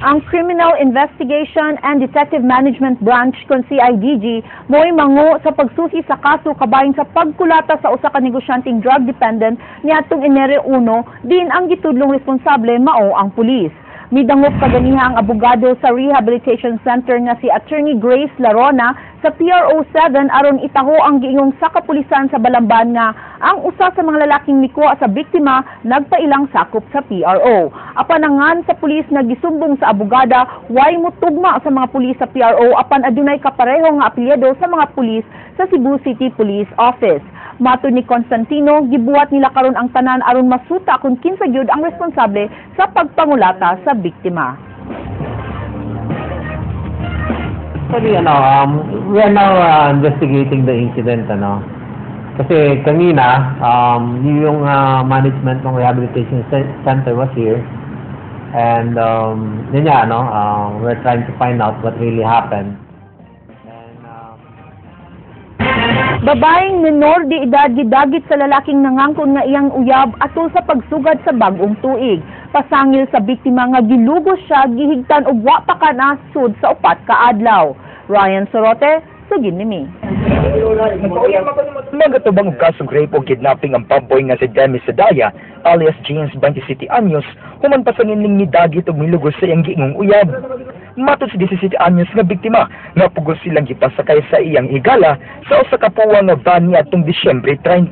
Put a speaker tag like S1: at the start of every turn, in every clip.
S1: Ang Criminal Investigation and Detective Management Branch kon CIDG mo'y mango sa pagsusi sa kaso kabahin sa pagkulata sa usa ka negosyanteng drug dependent niadtong Enero 1, din ang gitudlong responsable mao ang pulis. Midangop kaganiha ang abogado sa Rehabilitation Center nga si Attorney Grace Larona sa PRO 7 aron itaho ang giingong sa kapulisan sa Balamban nga ang usa sa mga lalaking mikuha sa biktima nagpailang sakop sa PRO. Apan angan sa pulis nga gisumbong sa abogada, way mutugma sa mga pulis sa PRO, apan adunay kapareho nga apelyido sa mga pulis sa Cebu City Police Office. Matod ni Constantino, gibuhat nila karon ang tanan aron masuta kung kinsa gyud ang responsable sa pagpangulata sa biktima.
S2: Actually, we are now investigating the incident, ano. Kasi kanina, yung management ng rehabilitation center was here. And, yun nga, ano, we're trying to find out what really happened. And,
S1: Babaeng menor de edad gidagit sa lalaking nangangkon nga iyang uyab atol sa pagsugad sa bag-ong tuig. Pasangil sa biktima nga gilugos siya, gihigtan og wa pa kana sud sa 4 ka adlaw. Ryan Sorote, sugid nimi.
S3: Magatubang og kasong rape o kidnapping ang pamboy nga si Demi Sedaya alias James, 27 anyos, human pasangil ning nidagit og milugos sa iyang giingong uyab. Matod sa 17 anyos nga biktima, nga pugos silang gipasakay sa iyang higala sa usa ka puwa nga van niadtong Disyembre 30.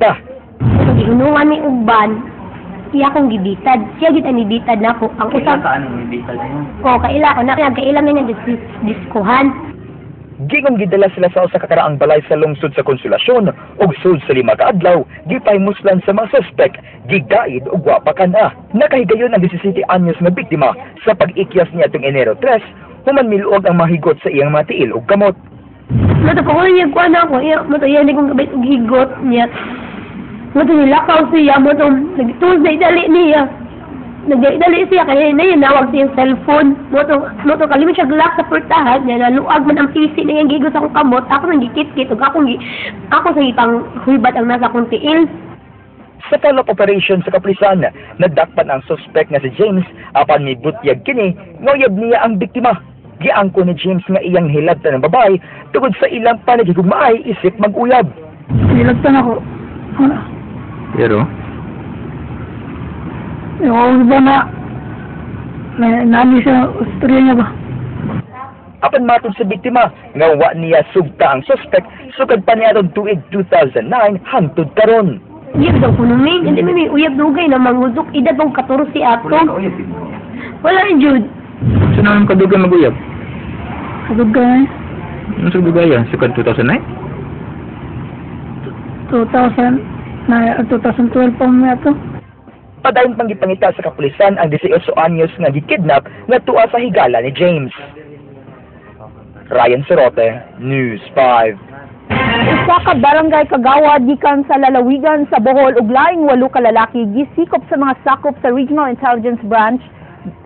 S4: Giunungan ni uban, iya akong gibitad. Siya gid ang gibitad nako. Ang usab
S5: Kaila ka anong gibitad niyo?
S4: Ko kaila ko na kaila man niya diskuhan.
S3: Gingong gidala sila sa usa ka karaang balay sa lungsod sa Konsolasyon ug sud sa 5 ka adlaw gipahimuslan sa mga suspek, gigaid og wa pa kana. Nakahigayon ang 17 anyos nga biktima sa pag-ikyas niadtong Enero 3 human miluog ang mahigot sa iyang mga tiil ug kamot.
S4: Mato pa ko niya kuan ako, iya mato iya ni kong kabit og higot niya. Mato nilakaw siya, mato nagtuos dali niya. Nagdali siya kay na nawag siya cellphone. Mato kalimot siya lock sa portahan niya, naluag man ang PC na iyang gigot sa akong kamot. Ako nang gikit-kit ug akong gi, ako sa ipang huybat ang nasa akong tiil.
S3: Sa follow-up operation sa kapulisan, nadakpan ang suspect nga si James, apan mibutyag kini nga uyab niya ang biktima. Giangko ni James nga iyang hilabtan ang babae tungod sa ilang panaghigugmaay isip mag-uyab.
S6: Nilagtan ako. Ano?
S5: Pero?
S6: Yung iba na, na nani sa istorya niya ba?
S3: Apan matod sa biktima nga wa niya sugta ang suspect sukad pa niya tuig 2009 hangtod karon.
S4: Uyab daw kuno mi, hindi mi may uyab dugay na mangudok edad mong 14 ato.
S5: Wala ka uyab.
S4: Wala jud.
S5: So naman kadugay mag-uyab?
S6: Kadugay.
S5: Ano sa dugay yan? Sukad 2009?
S6: 2000, na 2012 pa mo ato.
S3: Padayon pang gipangita sa kapulisan ang 18 anyos nga gikidnap nga tuwa sa higala ni James. Ryan Sorote, News 5.
S1: Usa ka barangay kagawad gikan sa lalawigan sa Bohol ug laing walo ka lalaki gisikop sa mga sakop sa Regional Intelligence Branch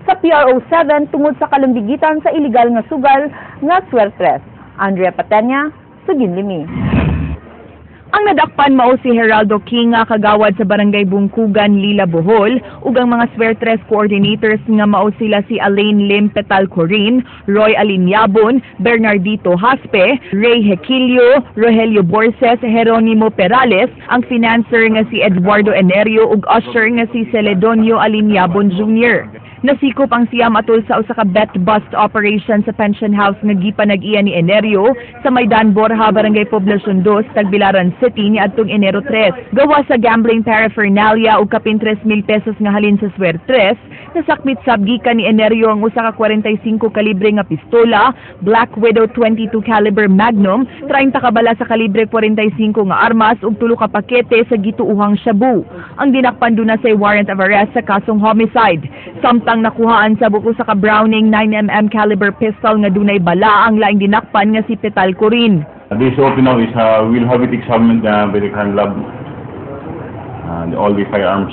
S1: sa PRO 7 tungod sa kalumbigitan sa iligal nga sugal nga swertres. Andrea Patenya, sugid nimi.
S7: Ang nadakpan mao si Geraldo King nga kagawad sa Barangay Bungkugan, Lila, Bohol, ug ang mga swertres coordinators nga mao sila si Alain Lim Petal Corin, Roy Alinyabon, Bernardito Haspe, Ray Hequilio, Rogelio Borses, Geronimo Perales, ang financer nga si Eduardo Enerio ug usher nga si Celedonio Alinyabon Jr. Nasikop ang siyam atol sa usa ka bet bust operation sa pension house nga gipanag-iya ni Enerio sa Maydan Borja, Barangay Poblacion 2, Tagbilaran City niadtong Enero 3. Gawa sa gambling paraphernalia ug kapin 3,000 pesos nga halin sa swertres, nasakmit sab gikan ni Enerio ang usa ka 45 kalibre nga pistola, Black Widow 22 caliber Magnum, 30 ka bala sa kalibre 45 nga armas ug tulo ka pakete sa gituuhang shabu. Ang dinakpan duna say warrant of arrest sa kasong homicide. Samtang nakuhaan sa buko sa ka Browning 9 mm caliber pistol nga dunay bala ang laing dinakpan nga si Petal Corin.
S8: This open now is we'll have it examined by the crime lab. All the firearms.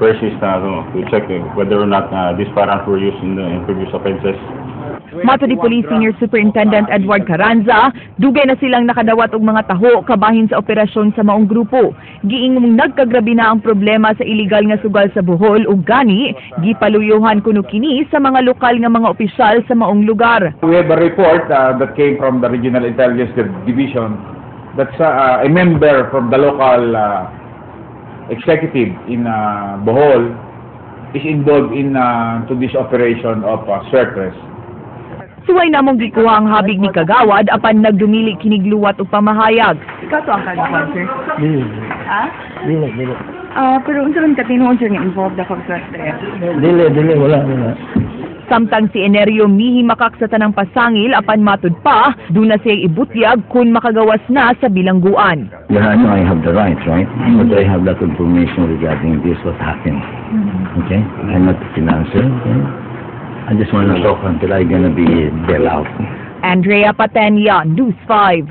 S8: First is to check whether or not these firearms were used in previous offenses.
S7: Matod ni Police Senior Superintendent Edward Carranza, dugay na silang nakadawat og mga taho kabahin sa operasyon sa maong grupo. Giingong nagkagrabe na ang problema sa iligal nga sugal sa Bohol ug gani gipaluyuhan kuno kini sa mga lokal nga mga opisyal sa maong lugar.
S8: We have a report that came from the Regional Intelligence Division that's a member from the local executive in Bohol is involved in to this operation of swertres.
S7: Suway namong gikuha ang habig ni Kagawad apan nagdumili kinig luwat og pamahayag.
S9: Ikaw to ang kagawad, sir?
S2: Dili.
S9: Ha?
S2: Dili, dili.
S9: Ah, pero unsa man katinuod, sir, nga involved ako sa swertres?
S2: Dili, dili, wala, wala.
S7: Samtang si Enerio mihimakak sa tanang pasangil apan matud pa, duna siya ibutyag kung makagawas na sa bilangguan.
S10: Yeah, I know I have the right, right? But I have that information regarding this, what happened. Okay? I'm not a financer. Okay? I just want to talk until I'm gonna be bail out.
S7: Andrea Patenia, News 5.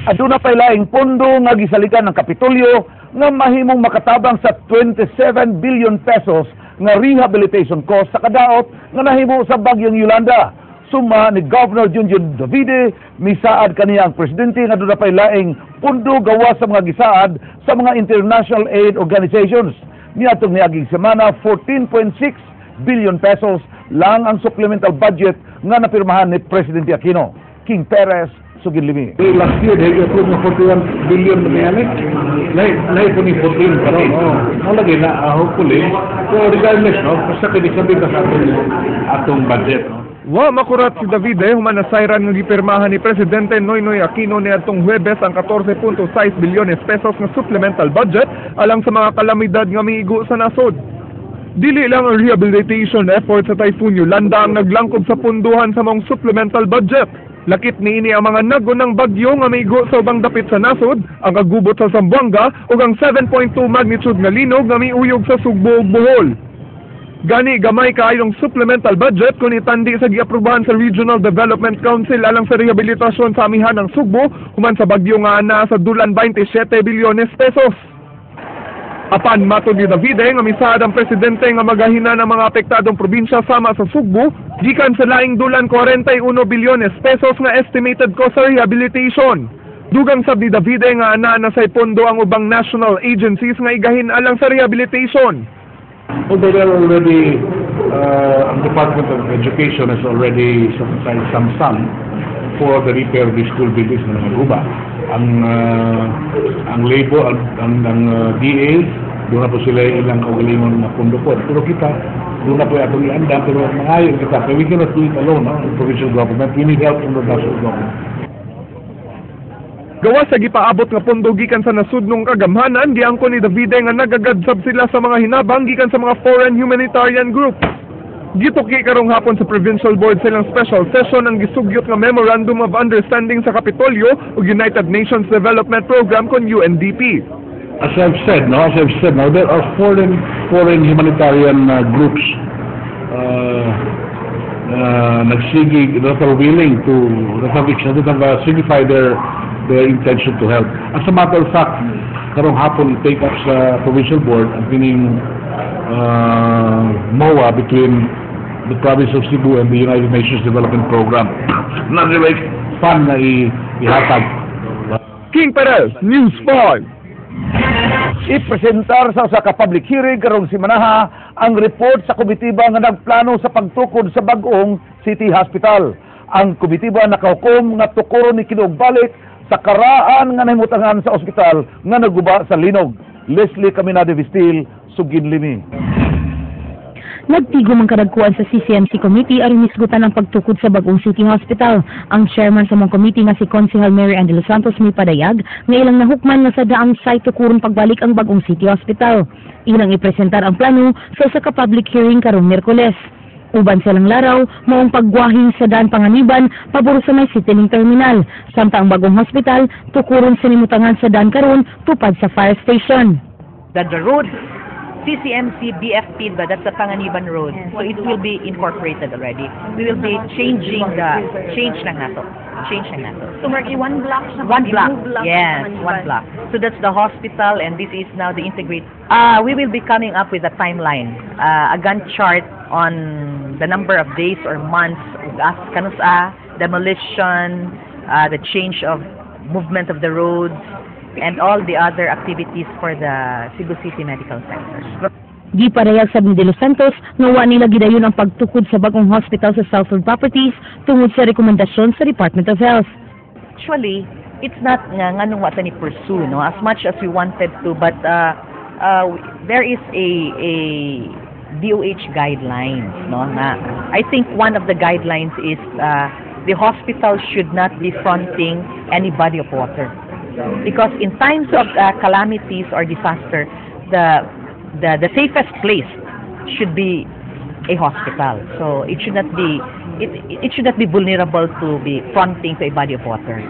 S11: Aduna pay laing pondo nga gisalikan ng Kapitolyo nga mahimong makatabang sa 27 billion pesos nga rehabilitation cost sa kadaot nga nahimo sa bagyong Yolanda. Suma ni Governor Junjun Davide, misaad kaniya ang presidente nga aduna pay laing pondo gawas sa mga gisaad sa mga international aid organizations. Niadtong niaging semana, 14.6 billion pesos lang ang supplemental budget nga napirmahan ni Presidente Aquino. King Perez, Sugin Limi.
S8: Last year, they approved na 41 billion na mayani. Lahi po ni 14 pero oh, malagi na, hopefully. So regardless, no, basta kinisabi ka sa atong budget. No?
S12: Wa makurat si Davide human nasayran nga gipirmahan ni Presidente Noynoy Aquino niadtong Huwebes ang 14.6 bilyones pesos nga supplemental budget alang sa mga kalamidad nga miigo sa nasod. Dili lang ang rehabilitation effort sa Typhoon Yolanda ang naglangkob sa punduhan sa maong supplemental budget. Lakip niini ang mga nagunang bagyo nga miigo sa ubang dapit sa nasod, ang kagubot sa Zamboanga ug ang 7.2 magnitude nga linog nga miuyog sa Sugbo ug Bohol. Gani gamay kaayong supplemental budget kung itandi sa giaprobahan sa Regional Development Council alang sa rehabilitasyon sa amihan ng Sugbo human sa bagyo nga naa sa dulan 27 bilyones pesos. Apan matod ni Davide nga misaad ang presidente nga magahina ng mga apektadong probinsya sama sa Sugbo gikan sa laing dulan 41 bilyones pesos nga estimated cost sa rehabilitation. Dugang sab ni Davide nga anaa na say pondo ang ubang national agencies nga igahin alang sa rehabilitation.
S8: Although there are already, ang Department of Education has already set aside some sum for the repair of the school buildings na naguba. Ang labor, ang DA, doon na po sila ilang kaugalingon na pondo po. Pero kita, doon na po atong ianda, pero mangayo kita. Pero we cannot do it alone, no? The provincial government. We need help from the national government.
S12: Gawas sa gipaabot nga pondo gikan sa nasudnong kagamhanan, giangkon ni Davide nga nagagadsab sila sa mga hinabang gikan sa mga foreign humanitarian group. Gituki karong hapon sa Provincial Board silang special session ang gisugyot nga Memorandum of Understanding sa Kapitolyo ug United Nations Development Program kon UNDP.
S8: As I've said, no, as I've said, now there are foreign humanitarian groups nagsigi that are willing to that have signified their intention to help. As a matter of fact, karong hapon i-take up sa provincial board ang kining MOA between the province of Cebu and the United Nations Development Program. Not fund na ihatag.
S12: King Perez, News 5.
S11: Ipresentar sa usa ka public hearing karong simanaha ang report sa komitiba nga nagplano sa pagtukod sa bag-ong City Hospital. Ang komitiba nakahukom nga tukoron ni kini og balik sa karaan nga nahimutangan sa ospital nga naguba sa linog. Leslie Caminade Vistil, Sugin Limi.
S13: Nagtigo man kadagkuan sa CCMC Committee aron hisgutan ang pagtukod sa bagong City Hospital. Ang chairman sa maong committee nga si Konsehal Mary Ann de los Santos mipadayag nga ilang nahukman nga sa daang site tukuron pagbalik ang bagong City Hospital. Ilang ipresentar ang plano sa usa ka public hearing karong Miyerkules. Uban sa ilang laraw, maong pagwahin sa daan Panganiban pabor sa may Citylink Terminal. Samtang ang bagong hospital tukuron sa nimutangan sa daan karon tupad sa fire station.
S14: That the road CCMC BFP, but that's the Panganiban Road. So it will be incorporated already. We will be changing the change lang nato. Change lang nato.
S9: So, mark, one block siya.
S14: One block.
S9: I-move lang
S14: Yes,
S9: sa
S14: one block. So that's the hospital, and this is now the integrate. We will be coming up with a timeline, a Gantt chart on the number of days or months, as kanusa, demolition, the change of movement of the roads, and all the other activities for the Cebu City Medical Center.
S13: Gipadayag sab ni De Los Santos nga wa nila gidayon ang pagtukod sa bagong hospital sa Southfield Properties tungod sa rekomendasyon sa Department of Health.
S14: Actually, it's not nga nganong wa ta ni pursue, no, as much as we wanted to, but there is a DOH guidelines, no, na I think one of the guidelines is the hospital should not be fronting any body of water because in times of calamities or disaster, the safest place should be a hospital. So it should not be vulnerable to be fronting to a body of water.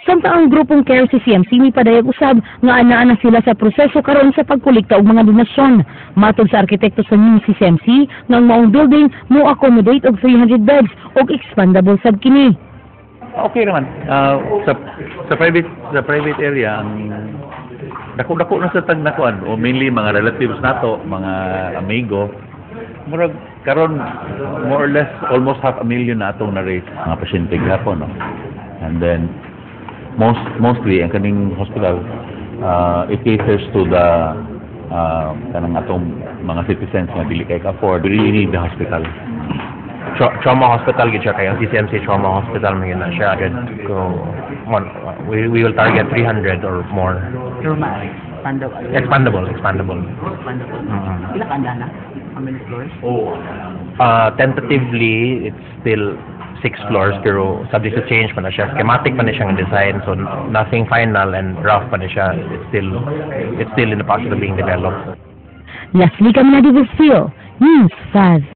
S13: Samtang ang grupong Care CCMC mipadayag usab nga anaa na sila sa proseso karon sa pagkolekta og mga donasyon. Matod sa arkitekto sa new CCMC nga ang maong building mo accommodate og 300 beds ug expandable sab kini.
S15: Okay naman. Sa private area, ang dako-dako na sa tagnakuan o mainly mga relatives nato, mga amigo. Murag karon more or less almost half a million na atong na-raise mga pasyente gihapon, no. And then mostly ang kaning hospital, it caters to the kanang atong mga citizens nga dili kay ka-afford. We really need the hospital.
S16: Trauma hospital gid siya kay ang CCMC trauma hospital man gyud na siya agad ko one, we will target 300 or more.
S9: Trauma expandable.
S16: Expandable, expandable.
S9: Expandable. Pila ka na? How many floors?
S16: Tentatively, it's still six floors pero subject to change pa na siya. Schematic pa na siyang design, so nothing final and rough pa na siya. It's still in the process of being developed.
S13: Leslie Caminadi Phil, News 5.